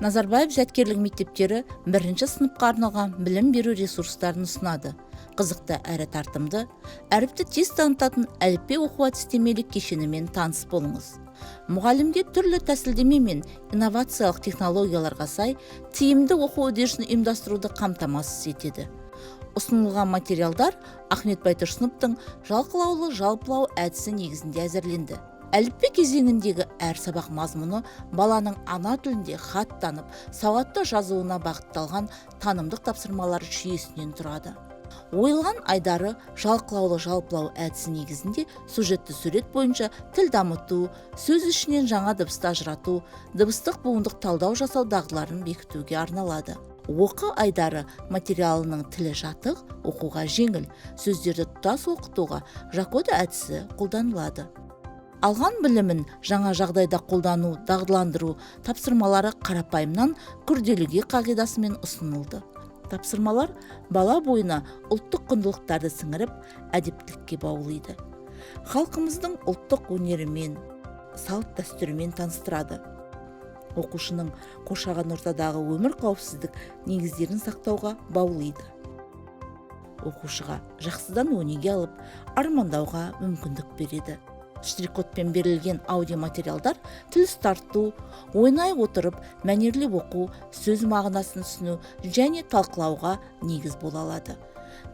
Назарбаев зияткерлік мектептері бірінші сыныпқа арналған білім беру ресурстарын ұсынады. Қызықты әрі тартымды, әріпті тез танытатын Әліппе оқу әдістемелік кешенімен таныс болыңыз. Мұғалімге түрлі тәсілдеме мен инновациялық технологияларға сай тиімді оқу үдерісін ұйымдастыруды қамтамасыз етеді. Ұсынылған материалдар Ахмет Байтұрсыновтың жалқылаулы жалпылау әдісі негізінде әзірленді. Әліппе кезеңіндегі әр сабақ мазмұны баланың ана тілінде хат танып, сауатты жазуына бағытталған танымдық тапсырмалар жүйесінен тұрады. Ойлан айдары жалқылаулы жалпылау әдісі негізінде сюжетті сурет бойынша тіл дамыту, сөз ішінен жаңа дыбысты ажырату, дыбыстық буындық талдау жасау дағдыларын бекітуге арналады. Оқы айдары материалының тілі жатық, оқуға жеңіл, сөздерді тұтас оқытуға Жакода әдісі қолданылады. Алған білімін жаңа жағдайда қолдану, дағдыландыру тапсырмалары қарапайымнан күрделіге қағидасымен ұсынылды. Тапсырмалар бала бойына ұлттық құндылықтарды сіңіріп, әдептілікке баулиды, халқымыздың ұлттық өнерімен, салт дәстүрімен таныстырады, оқушының қоршаған ортадағы өмір қауіпсіздік негіздерін сақтауға баулиды, оқушыға жақсыдан өнеге алып, армандауға мүмкіндік береді. Штрих-кодпен берілген аудиоматериалдар тіл ұстарту, ойнай отырып мәнерлеп оқу, сөз мағынасын түсіну және талқылауға негіз бола алады.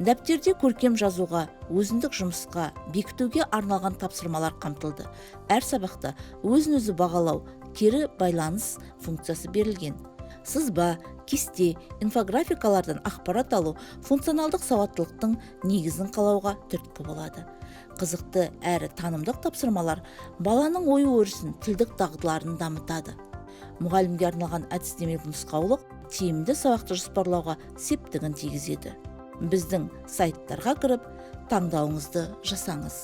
Дәптерде көркем жазуға, өзіндік жұмысқа бекітуге арналған тапсырмалар қамтылды. Әр сабақта өзін өзі бағалау, кері байланыс функциясы берілген. Сызба, кесте, инфографикалардан ақпарат алу функционалдық сауаттылықтың негізін қалауға түрткі болады. Қызықты әрі танымдық тапсырмалар баланың ой өрісін, тілдік дағдыларын дамытады. Мұғалімге арналған әдістемелік нұсқаулық тиімді сабақты жоспарлауға септігін тигізеді. Біздің сайттарға кіріп, таңдауыңызды жасаңыз.